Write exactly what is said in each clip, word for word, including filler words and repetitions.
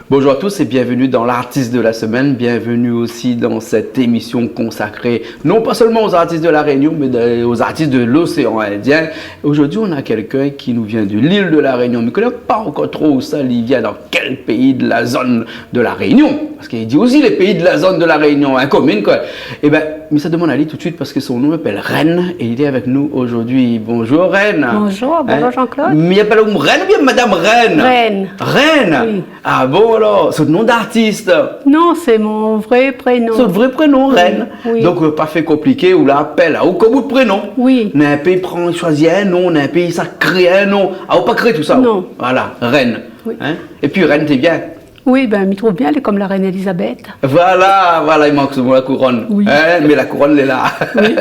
Bonjour à tous et bienvenue dans l'artiste de la semaine. Bienvenue aussi dans cette émission consacrée non pas seulement aux artistes de La Réunion, mais de- aux artistes de l'océan Indien. Aujourd'hui, on a quelqu'un qui nous vient de l'île de La Réunion. Mi koné pa ankor tro ousa li vien, dan kèl péi de la zone de La Réunion. Parske i di osi lé péi de la zone de La Réunion, in, komine, koi. Ében, mi sa demann ali tout de suite parske son nom i apèl Reine et il est avec nous aujourd'hui. Bonjour, Reine. Bonjour, bonjour, Jean-Claude. Mi apèl aou Reine oubien Madame Reine ? Reine. Reine ? Oui. Ah bon, alor, sé out nom d'artis ? Non, sé mon vré prénom. Sé out vré prénom, oui, Reine. Oui. Donk, euh, pa fé konpliké, ou la apèl aou konm out prénom. Oui. Néna in péi i pran, i shoizi in nom, néna in péi i sa kré in nom. Ah, ou pa kré tousa, ou ? Non. Voilà, Reine. Oui. In ? Épi Reine, té bien ? Oui, bin, mi trouv bien, lé konm la reine Elisabeth. Voilà, voilà, i mank solman la kourone. Oui. In, mé la kourone lé la. Oui.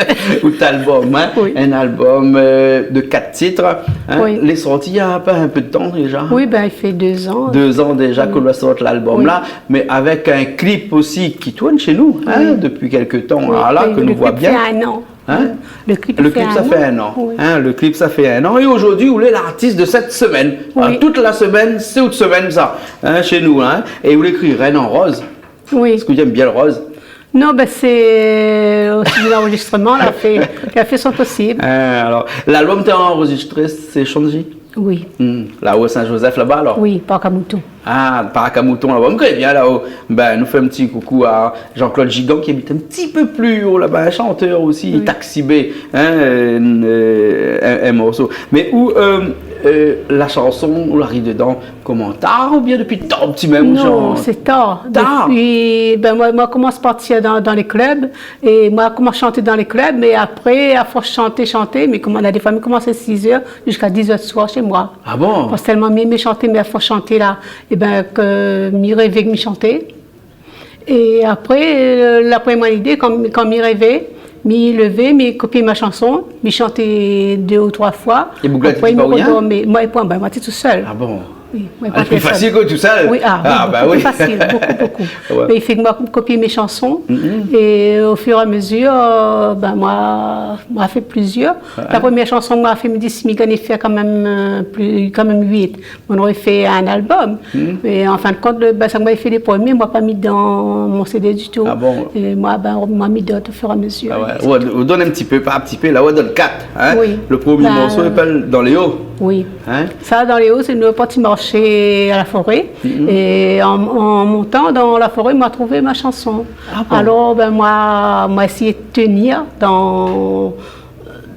Out album, in, oui, in album, euh, de kat tit, in. Oui. Lé sorti na pa in pé de tan déza. Oui, bin, i fé dé zan. Dé zan déza, oui, ke ou la sort lalbom la, oui, mé avèk in klip osi ki tourn shé nou, in, oui, dopi kèk tan, oui, la, oui, ke nou voi bien. Lé klip, sé in an. In ? Lé klip, lé klip, sa fé in an. Sa fé in an. Oui. In, lé klip, sa fé in an. É zordi, ou lé lartis de sèt semèn. Oui. Alor, tout la semèn, sé out semèn, sa. In, shé nou, in. É ou la ékri Reine en rose. Oui. Parske ou èm bien lo roz. Non, bin, sé, euh, osi lanrozistroman la fé, la fé son posib. In, alor, lalbom té anrozistré, sé Shanji ? Oui. Hmm. Laò Sin-Zozèf laba, alor ? Oui, Park a Mouton. Ah, Park a Mouton laba. Mi koné bien laò. Bin, nou fé in ti koukou a Jean-Claude Gigant ki abit in ti pé pli o laba, in shantèr osi, oui, Taxi Bay, in, euh, in, in morso. Mé ou, euh, euh, la shanson, ou la ariv dedan koman, tar oubien dopi tar pti mèm ? Non, sé tar. Tar. Dopi, bin, moin, moin la komans parti dan, dan lé klub, é moin la komans shanté dan lé klub, mé apré, a fors shanté, shanté, mé koman, na défoi, mi komans a sizèr ziska dizèr di soir shé moin. Ah bon ? Parske tèlman mi èm shanté, mé a fors shanté la, ében, ke mi révé ke mi shanté. É apré, euh, la pran moin lidé, kan, kan mi révé, mi lévé, mi kopié ma shanson, mi shanté dé ou troi foi. É boug la té di pa rien ? Apré, mi rodormi. Moin, é pwin, bin, moin té tousèl. Ah bon ? Oui, moin té tousèl. Ah, lé pli fasil ke tousèl. Oui, ah, oui, bin oui. Boukou pli fasil, boukou, boukou. Ouais. Mé i fé ke moin la kopié mé shanson. Mhm. É o fur é a mezir, euh, bin, moin, moin la fé plizièr. Ouais. La promièr shanson moin la fé, mi di, si mi gingn fé kanmèm, euh, pli, kanmèm uit, moin noré fé in album. Mhm. Mé an fin de kont, le, bin, sak moin la fé lé promié, moin la pa mi dan mon CD ditou. Ah bon ? É moin, bin, moin la mi dan o fur é a mezir. Ah ouais. Ou, ou donn in ti pé par ti pé, la, ou donn kat, in ? Oui. Le promié morso i apèl Dans les hauts. Oui. In ? Sa, Dans les hauts, sé nou la parti marshé a la foré. Mhm. É an, an montan dan la foré, moin la trouv ma shanson. Ah bon ? Alor, bin, moin, moin la éséy tenir dan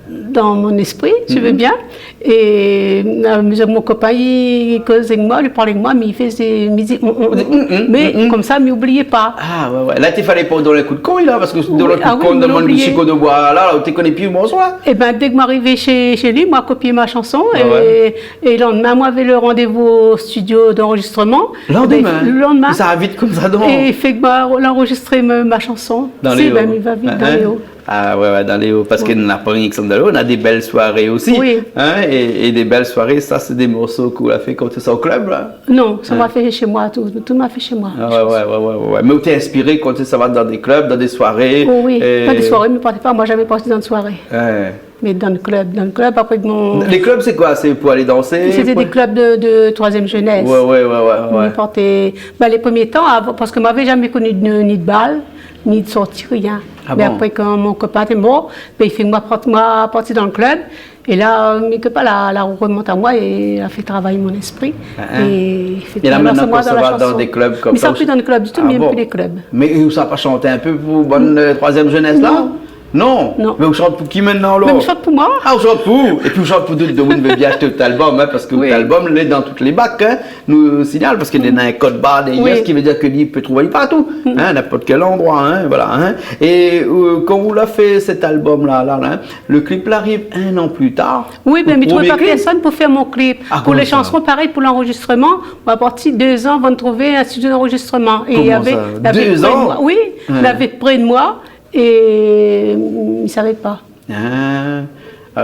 dan mon éspri, si ou vé bien. Mhm. É, euh, mi, mon kopin i koz èk moin, li parl èk moin, mé i fé, mi di, mm, mm, mm, mm. Mé konmsa, mi oubli pa. Ah, ouais, ouais. La, té falé pa donn in kou d'kouy, la, parske donn in kou d'kouy, dan le moun, oublié. Shiko de boi, la, la, ou té koné pi lo morso, la. Ében, dèk moin la arivé shé, shé li, moin la kopié ma shanson, é, é le landmin, moin lavé le randévou o studio d'anrozistroman. Landmin ? Ében, le landmin. Sa va vit konmsa, donk. É i fé ke moin la anrozistré ma, ma shanson. Dans les hauts. Si, bin, mi va vit, Dans les hauts. Ah ouais, ouais, Dans les hauts, parske na pa rienk Dans les hauts, na dé bèl soiré osi, in, é, é dé bèl soiré, sa, sé dé morso ke ou la fé kan ou té sava o klub, la ? Non, sa moin la fé shé moin, tout, tout moin la fé shé moin. Ah ouais, ouais, ouais. Mé ou té inspiré kan ou té sava dan dé klub, dan dé soiré ? Oh oui, dan dé soiré, mé parté pa, moin la zamé parti dan dé soiré. Ouais. Mé dan le klub, dan le klub, apré, bon. Lé klub, sé koi ? Sé pou alé dansé, pou... Sété dé klub de, de troizièm jenès. Ouais, ouais, ouais, ouais. Mé parté, bin, lé promié tan, avan, parske moin lavé zamé koni ni, ni de bal, ni de sorti, rien. Ah bon ? Mé apré, kan mon kopin té mor, bin, i fé ke moin la parti, moin la parti dan le klub. É la, mi koné pa, la, la romont amoin é la fé travay mon éspri. Ah, in. É la, koméla, mintnan, kan ou sava dan dé klub konmsa, ou... Mi sava pi dan le klub ditou, mi èm pi lé klub. Ah bon ? Mé ou sava pa shanté in pé pou bann, euh, troizièm jenès la ? Non. Non. Non. Mé ou shant pou ki mintnan, alor ? Mé mi shant pou moin. Ah, ou shant pou ou. Épi ou shant pou tout demoun, mé bien tout album, in, parske tout album lé dan tout lé bak, in. Nou signal, parske néna in kod bar dèrièr, sak i vé dir ke li pé trouv ali partou, in, ninport kèl landroi, in, voilà, in. É, euh, kan ou la fé sèt album la, la, la, le klip la ariv in an pli tar. Oui, bin, mi trouvé pa pèrsone pou fé mon klip. Pou lé shanson, parèy, pou lanrozistroman, moin la parti dé zan avan de trouvé in studio d'anrozistroman. É lavé, lavé pré de moin. Koman sa ? Dé zan ? Oui, lavé pré de moin. É, mm, mi savé pa. Ah.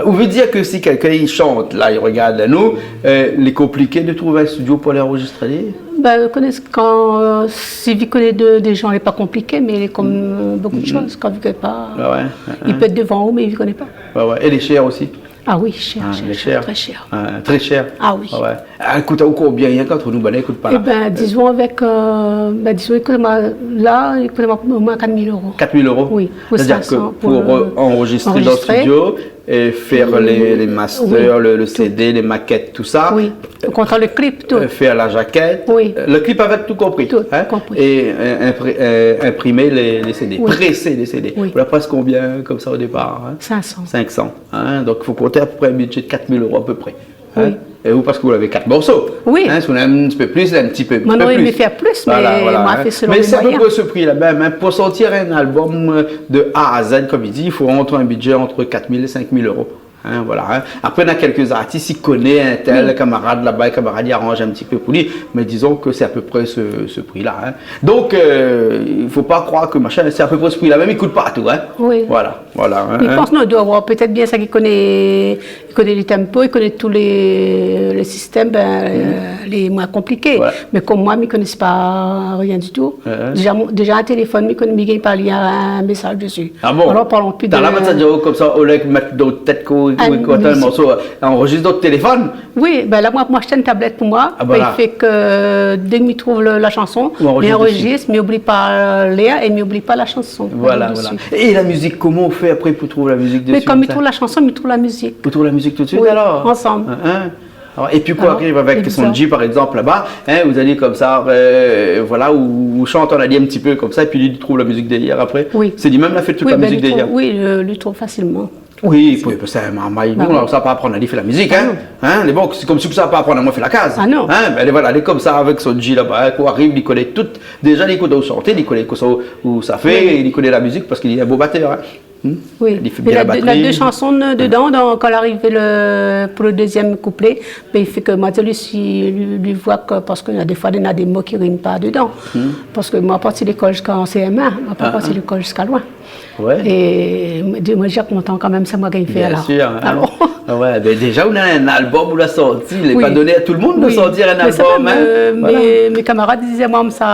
Ou vé dir ke si kèlkin i shant la, i rogard anou, lé konpliké de trouv in studio pou alé anrozistré ali ? Bin, ou koné, kan, si vi koné de, dé jan, lé pa konpliké, mé lé konm bonpé de shoz, kan vi koné pa, i pé èt dovan ou, mé vi koné pa. Oué, oué. É lé shèr osi ? Ah oui, shèr, shèr, lé shèr, shèr, trè shèr. Ah, trè shèr. Ah oui. Oué, oué. Ah, i kout aou konbien, rienk ant nou, bin, i kout pa la. Ébin, dizon avèk, bin, dizon, i kout amoin, la, i kout amoin omoin kat mil éro. Kat mil éro ? Oui, pou anrozistré dan studio, é fé lé, lé master, le, le CD, lé makèt, tousa. Oui. Ou kontan le klip, tout. Fé la jakèt. Oui. Le klip avèk tout konpri, tout konpri. É inprimé lé, lé CD, présé lé CD. Oui. Ou la près konbien konmsa o dépar ? Sink san. Sink san. Donk i fo konté apépré in bidjé de kat mil éro apépré. Oui. É ou, parske ou lavé kat morso. Oui. Si ou néna in ti pé plis, in ti pé plis. Moin noré émé fé plis, mé moin la fé selon mé moiyin. Mé sé apépré se pri la mèm, pou sortir in albom de A à Z, konm i di, i fo ant in bidjé ant kat mil é sink mil éro. Voilà. Apré, néna kèlk artis i koné in tèl kamarad laba, kamarad i aranz in ti pé pou li, mé dizon ke sé apépré se, se pri la. Donk i fo pa kroir ke mashin, sé apépré se pri la mèm, i kout partou. Oui. Voilà. Voilà. Mi pans, non, i doi avoir pétèt bien sak i koné, i koné le tempo, i koné tout lé, le sistèm, bin, lé moin konpliké. Oué. Mé konm moin, mi koné pa rien ditou. Déza, mon, déza in téléfone, mi koné, mi gingn pa lir in mésaz dési. Ah bon ? Alor, parlon pi de... Talèr la, moin té di aou konmsa, olèk mèt dan out tèt ke ou, ou ékri in morso, anrozistr dan out téléfone. Oui, bin la, moin, moin la ashté in tablèt pou moin. Ah, voilà. Bin, i fé ke dèk mi trouv le, la shanson, mi anrozistr, mi oubli pa lèr é mi oubli pa la shanson. Voilà, voilà. É la mizik, koman ou fé apré pou trouv la mizik dési ? Mé konm mi trouv la shanson, mi trouv la mizik. Ou trouv la mizik tout de suit, alor ? Oui, ansanm. Épi kan ou ariv avèk Sondji, par égzanp, laba, ou la di konmsa, voilà, ou, ou shant, ou la di in ti pé konmsa, épi li, li trouv la mizik dèrièr apré. Oui. Sé li mèm la fé tout la mizik dèrièr. Oui, bin, li trouv, oui, li trouv fasilman. Oui, pou, pou sa, ma, ma, bon, sa pa aprann ali fé la mizik, hein. Ah non. Hein, lé bon, sé konm si sa pa aprann amoin fé la kaz. Ah non. Hein, bin, voilà, lé konmsa avèk Sondji laba, hein, kan ou ariv, li koné tout. Déza, li koné ou shanté, li koné kosa ou, ou sa fé, li koné la mizik, parske li lé in bon batèr, hein. Hmm ? Oui. Li fé bien la batri. Mé néna dé, néna dé shanson, euh, dedan, dan, kan la arivé le, pou le dézièm kouplé, bin, i fé ke moin, li, si, li, li voi ke, parske néna défoi, néna dé mo ki rim pa dedan. Hmm. Parske moin la parti lékol ziska an C M un, moin la pa parti lékol ziska loin. Ouais. É moin, moin, lé kontan kanmèm, sa moin la gingn fé la. Bien sûr, hein. Ah bon ? Ah ouais, bin déza, ou néna in album ou la sorti, lé pa doné a tout le monde de sortir in album, hein. Mé sa, mèm, euh, mé, mé kamarad i di amoin sa,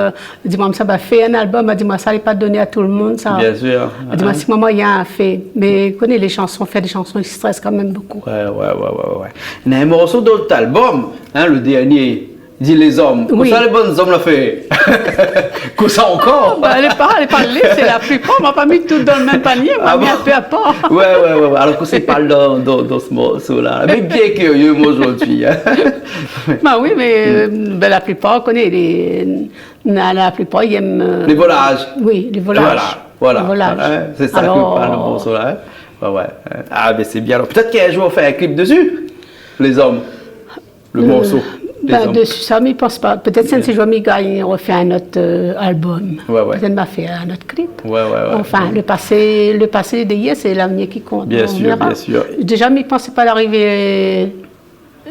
euh, i di amoin sa, ba, fé in album, i di amoin sa, lé pa doné a tout le monde, sa. Bien sûr, hein. I di amoin, si moin néna moiyin, fé. Mé, ou koné, lé shanson, fé dé shanson, i strès kanmèm bonpé. Ouais, ouais, ouais, ouais, ouais. Néna in morso dan out album, hein, le dernier, i di lézom. Oui. Kosa lé bann zom la fé ? Kosa ankor ? Ba, lé pa, lé pa lé, sé la plipar, moin la pa mi tout dan le mèm panié, moin la mi in pé apar. Ah bon ? Ouais, ouais, ouais, ouais. Alor ke sé pa dan, dan, dan se morso-la. Mé bien kirié, moin, zordi, hein. Ba oui, mé, euh, bin, la plipar, ou koné, lé, la, la plipar, i èm, euh, lé volaz. Oui, lé volaz. Voilà, voilà. Lé volaz. Hein, sé sa ke parl le morso-la, hein. Alor, ouais, ouais. Ah, mé sé bien. Alor, pétèt k'in zour, ou fé in klip dési, lézom. Le morso, euh, bin, dési sa, mi pans pa. Pétèt si in zour mi gingn, mi rofé in ot, euh, album. Ouais, ouais. Pétèt ma fé in ot klip. Ouais, ouais, ouais. Anfin, le pasé, le pasé dèrièr, sé lavnir ki kont. Bien sûr, bien sûr. Déza, mi pans pa arivé,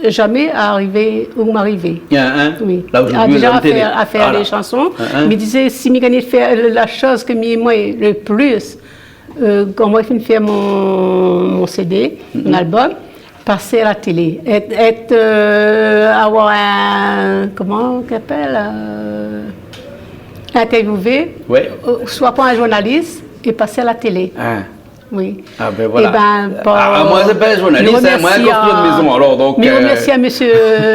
zamé arivé ousa ma arivé. Hein, hein. Oui. La, zordi, déza, la, a fé, a fé dé shanson. Hein, hein. Mi di, si mi gingn fé le, la shoz ke mi, moin, le plis, euh, kan moin la fine fé mon, mon C D, mon album, pasé a la télé. Èt, èt, euh, avoir in, koman i apèl, euh, intèrviouvé, euh, soi par in zournalis é pasé a la télé. Hein. Oui. Ah, bin voilà. É bin, ah, moin, sé pa in zournalis, hein, moin la konstrui in mézon, alor, donk, mi romèrsi, euh, mésyé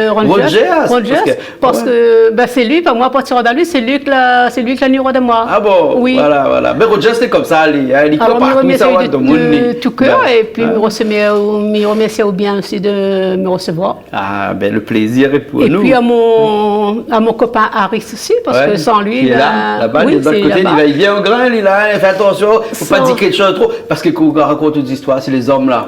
Rogers, Rogers, parske, parske, bin, sé li, bin, moin, a partir de li, sé li ke la, sé li ke la ni rod amoin. Ah bon ? Oui. Voilà, voilà. Mé Rogers, sé konmsa, li, hein, li koné partou, sa va, tout le monde, de tout cœur, é pi, mi romèrsi, mi romèrsi aou bien osi de me recevoir. Ah, bin, le plézir lé pou nou. É pi a mon, a mon kopin Aris osi, parske san li, ki lé la, laba, oui, li lé de lot koté, li va bien o grin, li, la, hein, fé atansion, fo pa dir kèk shoz tro, parske kan ou rakont dé zistoir, sé lézom, la.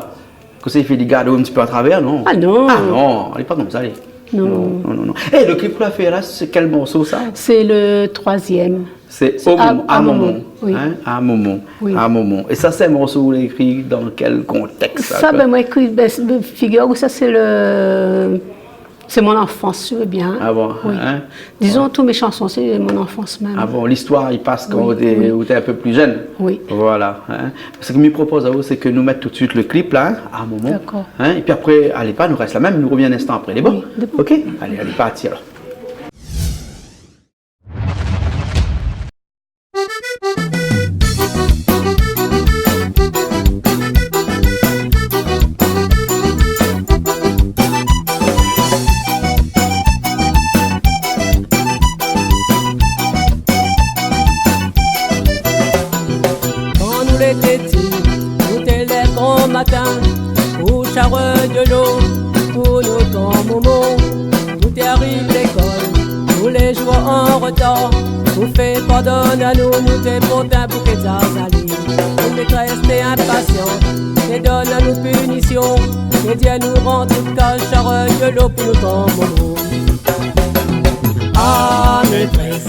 Kosa i fé, li gard in ti pé a travèr, non ? Ah non. Ah non, li lé pa konmsa, li. Non. Non, non, non, non. É, le klip ou la fé la, sé kèl morso, sa ? Sé le troizièm. Sé, sé O momon, A momon, oui. Hein, A momon, oui. A momon. É sa, sé in morso ou la ékri dan kèl kontèks, sa, bin, moin la ékri, bin, sé, bin, figir aou, sa, sé le, C'est mon enfance, je veux bien. Ah bon, hein ? Oui. Disons, toutes mes chansons, c'est mon enfance même. Ah bon, listoir i pas kan ou té, ou té in pé pli jenn. Oui. Voilà, hein. Sak mi propoz aou, sé ke nou mèt tout suit le clip la, hein, A Momon. D'accord. Hein, épi apré, alé pa, nou rès la mèm, nou revien in instan apré, lé bon ? Oui, lé bon. Ok ? Alé, alé, parti alor. Kan nou lété pti, nou té lèv gran matin pou charèt dolo pou nou gran momon. Nou té ariv lékol, nou lé zour an retar. Pou fé pardonn anou, nou té port in bouké zazali. Nout métrès té inpasian, té donn anou pinision, té di anou rant nout kaz, charèt dolo pou nou gran momon. Ah, métrès,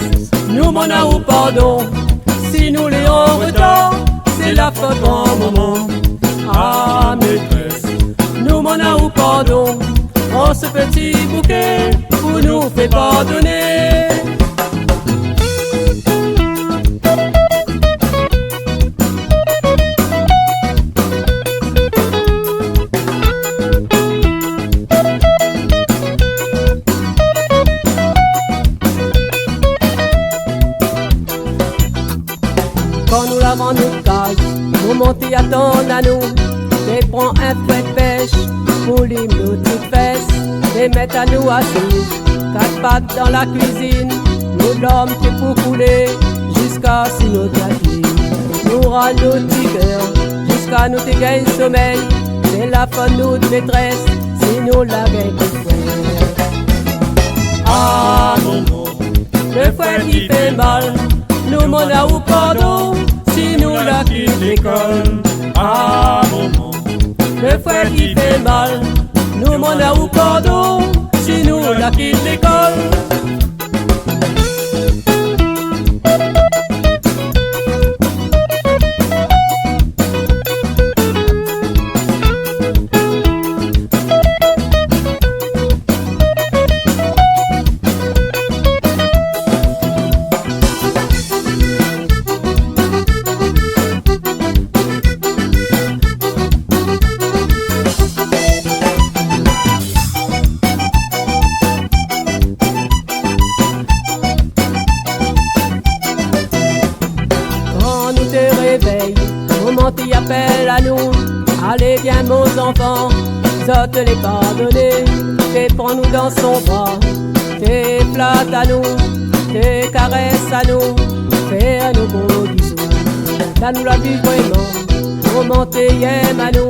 nou demann aou pardon. Si nou lé an retar, sé la fot gran momon. Ah, métrès, nou demann aou pardon. Pran se pti bouké pou nou fé pardoné. Kan nou la rann nout kaz, momon té atann anou, té pran in fouèt pèsh pou lim nout ti fès, té mèt anou asiz kat pat dan la kuizine. Nout larm té pou koulé ziska si nout latrin. Nou rann nout ti kèr ziska nou té gingn somèy. Sé la fot nout métrès si nou la gingn kout fouèt. Ah, momon, le fouèt i fé mal, nou demann aou pardon si nou la kit lékol. Ah, momon, le fouèt i fé mal, nou demann aou pardon si nou la kit lékol. Kan nou té révèy, momon té apèl anou, alé vien mon zanfan, zot lé pardoné, té pran nou dan son bra, té flat anou, té karès anou, fé anou gro bizou. La nou la vi vréman, momon té yèm anou,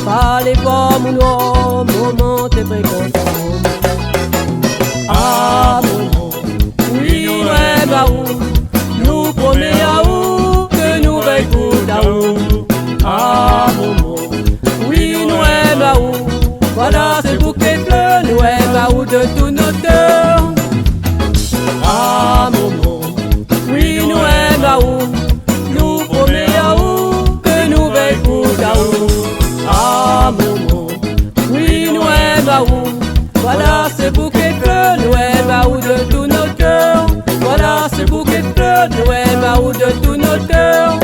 pa lé pom ou noir, momon té tré kontan. Ah, momon, oui, nou èm aou, nou promèt aou ke nou vèy pou aou. Ah, momon, oui, nou èm aou, voila se bouké flèr, nou èm aou de tout nout kèr. Ah, momon, oui, nou èm aou, nou promèt aou ke nou vèy pou aou. Ah, momon, oui, nou èm aou, voila se bouké flèr, nou èm aou de tout nout kèr. Voila se bouké flèr, nou èm aou de tout nout kèr.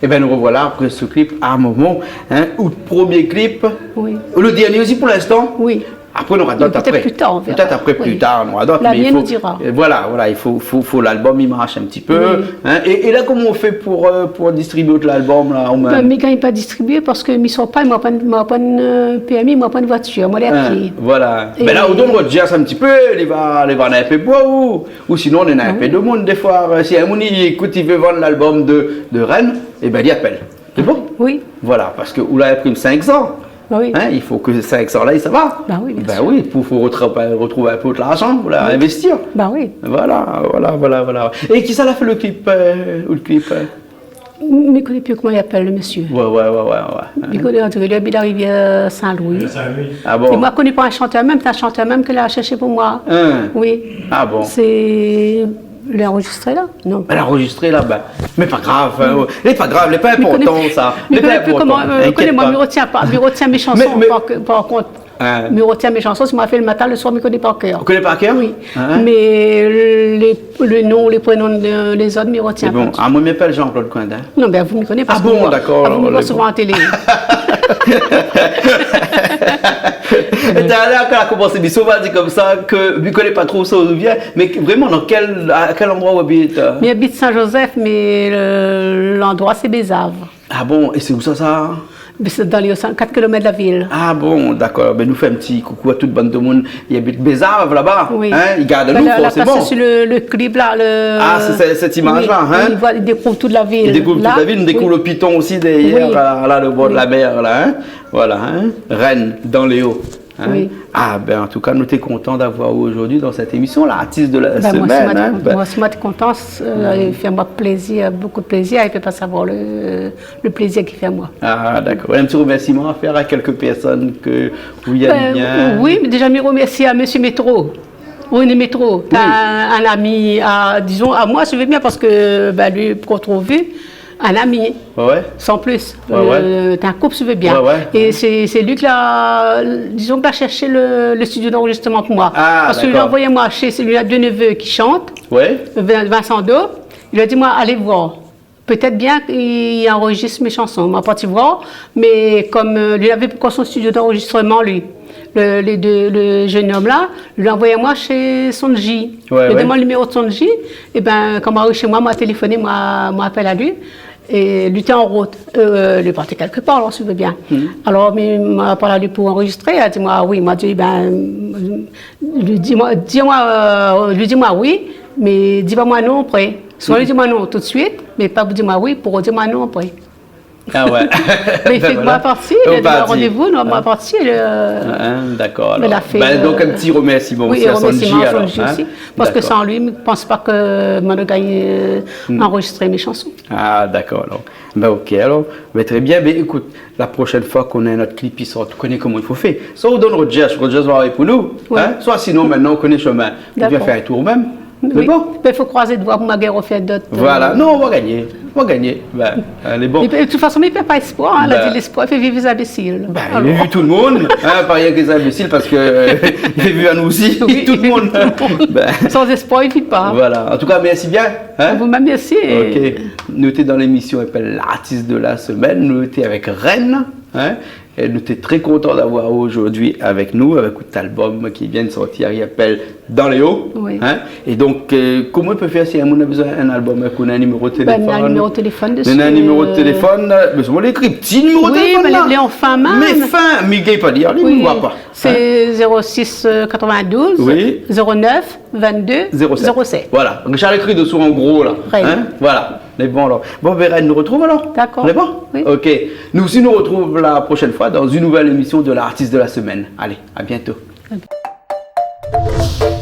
Ében, nou revoila apré se klip A Momon, hein, out promié klip. Oui. Le dernié osi pou linstan. Oui. Apré, nou nora dot apré. Pétèt pli tar, nou vèra. Pétèt apré, pli tar, nou nora dot, mé i fo, euh, voila, voila, i fo, fo, fo lalbom i marsh in ti pé, hein. É, é la, koman ou fé pou, euh, pou distribié out lalbom la, ou mèm ? Bin, mi gingn pa distribié parske mi sort pa, moin la pa, moin la pa, euh, pèrmi, moin la pa voitir, moin lé a pié. Voila. Bin la, ou donn out jazz in ti pé, li va, li va in pé pou ou. Ou sinon, néna in pé de moun, défoi, euh, si in moun i ékout, i vé vann lalbom de, de Reine, ében, li apèl. Sé bon ? Oui. Voila, parske ou la inprim sink san. Ba oui. Hein, i fo ke sink san la, sa va. Ba oui, bien sir. Bin oui, pou, pou retrouv, retrouv in pé d'larzan, pou la invèstir. Ba oui. Voila, voila, voila, voila. É kisa la fé le klip, euh, ou le klip, euh ? Mi koné pi koman i apèl le mésyé. Ouais, ouais, ouais, ouais, ouais. Mi koné, on diré li abit la Rivière Saint-Louis. Rivière Saint-Louis. Ah bon ? É moin la koni pa in shantèr mèm, sé in shantèr mèm ke la shèrsh pou moin. Hein. Oui. Ah bon ? Sé Lé anrozistré la ? Non. Lé anrozistré la, bin. Mé pa grav, in. Lé pa grav, lé pa inportan, sa. Lé pa inportan. Inkièt pa. Mi koné pa, mi rotien mé shanson, par kont. Mi rotien mé shanson, si moin la fé lo matin, lo soir, mi koné par kèr. Ou koné par kèr ? Oui. Mé lé, lo non, lé prénon de lézot, mi rotien pa. Sé bon. Ah, moin, mi apèl Jean-Claude Coindin. Non, bin, ou mi koné pa. Ah bon, dakor, alor, mi voi souvan a la télé. É talèr, kan la komans lémision, ou la di konmsa ke ou koné pa tro ousa ou vien, mé vréman, dan kèl, a kèl landroi ou abit ? Mi abit Saint-Joseph, mé lo, landroi, sé Bézave. Ah bon, é sé ousa, sa ? Bin, sé dan lé kat kilomèt la vil. Ah bon, dakor. Bin, nou fé in ti koukou a tout bann demoun i abit Bézave laba, in, i gard anou, forséman. Bin, la, la, la, pas si lo, lo klip la, lo... Ah, sé, sé, sèt imaz la, in ? Oui, oui, i voi, i dékouv tout la vil. I dékouv tout la vil, i dékouv lo piton osi dèrièr, la, la, lo bor de la mèr la, in ? Voilà, in ? Reine, dans les hauts. In ? Oui. Ah, bin, an tou ka, nou té kontan d'avoir aou zordi dan sèt émision, l'artiste de la semaine, in. Bin, moin osi, moin osi, moin té kontan, sa i fé amoin plézir, bonpé plézir, i pé pa savoir lo, lo plézir ki fé amoin. Ah, dakor. In ti romèrsiman a fèr a kèlk pèrsone ke ou i èm bien ? Bin, oui, mé déza, mi romèrsi a mésyé Métro. René Métro, té in, in ami, a, dizon, amoin, mi vé bien parske, bin, li, pou kont ou vu, in ami. Ouais, ouais. San plis. Ouais, ouais. Lo, té in koup, mi vé bien. Ouais, ouais. É sé, sé li ki la, dizon, ki la shèrsh lo, lo studio d'anrozistreman pou moin. Ah, dakor. Parske li la anvoy amoin shé, sé, li na dé névé ki shant. Ouais. Vin-, Vincent Do. Li la di amoin, alé voir. Pétèt bien li anrozistr mé shanson. Moin la parti voir, mé kom, eu, li lavé pankor son studio d'anrozistreman, li, lo, lé dé, lo jenn om la, li la anvoy amoin shé Son'J. Ouais, ouais. Li la domann lo niméro de Son'J. É bin, kan moin la ariv shé moin, moin la téléfoné, moin, moin la apèl ali. É li té an rout, eu, li té parti kèlk par, alor, mi vé bien. Mhm. Alor, mi, moin la parl ali pou anrozistré, li la di amoin, ah oui, moin la di, bin, li di amoin, di amoin, eu, li di amoin oui, mé di pa moin non apré. Soi li di amoin non tout suit, mé pa pou di amoin oui, pou di amoin non apré. Ah ouais. Mé li fé ke moin la parti, li la di amoin randévou, nou, moin la parti, lo... Ah, in, dakor, alor. Bin, donk, in ti romèrsiman osi a Son'J, alor, in. Oui, romèrsiman a Son'J osi. Parske san li, mi pans pa ke moin noré gingn, eu, anrozistré mé shanson. Ah, dakor, alor. Bin, OK, alor. Bin, tré bien. Bin, ékout, la proshèn foi k'ou na in ot klip i sort, ou koné koman i fo fé. Soi ou donn Rogers, Rogers va réponn aou, in ? Oui. Soi sinon, mintnan, ou koné shomin. Ou vien fé in tour mèm. Dakor. Mé bon. Bin, fo kroiz doi pou moin gingn rofé dot, eu... Voilà. Non, ou va gingné. Ou va gingné. Bin, alé, bon. É pi, de tout fason, mi pèrd pa léspoir, in. La di léspoir i fé viv lé zinbésil. Bin, alor, i fé viv tout lo moun, in, pa rienk lé zinbésil, parske, eu, i fé viv anou osi, tout lo moun. Oui, tout lo moun. Bin. San léspoir, i viv pa. Voilà. An tou ka, mèrsi bien, in. Ou mèm, mèrsi. OK. Nou té dan lémision i apèl L'artiste de la semaine. Nou té avèk Reine, in. É nou té tré kontan d'avoir aou zordi avèk nou, avèk out album ki vien de sortir, i apèl Dans les hauts, in. Oui. É donk, eu, koman i pé fèr si in moun la bezoin in album, èske ou na in niméro de téléfone ? Bin, na in niméro de téléfone dési, eu, na in niméro de téléfone, eu, mé sé bon, lé ékri, ti niméro de téléfone la. Oui, mé lé an fin mèm. Mé fin, mi gingn pa lir, mi voi pa. Oui. Sé zéro six, eu, quatre-vingt-douze, oui, zéro neuf, vingt-deux, zéro sept. Zéro sept. Voilà. Richard la ékri desou an gro la. Reine. In ? Voilà. Lé bon, alor. Bon, bin, Reine, nou artrouv, alor. Dakor. Lé bon ? Oui. OK. Nou osi, nou artrouv la proshèn foi dan in nouvèl émision de L'artiste de la semaine. Alé, a bientôt. A bientôt.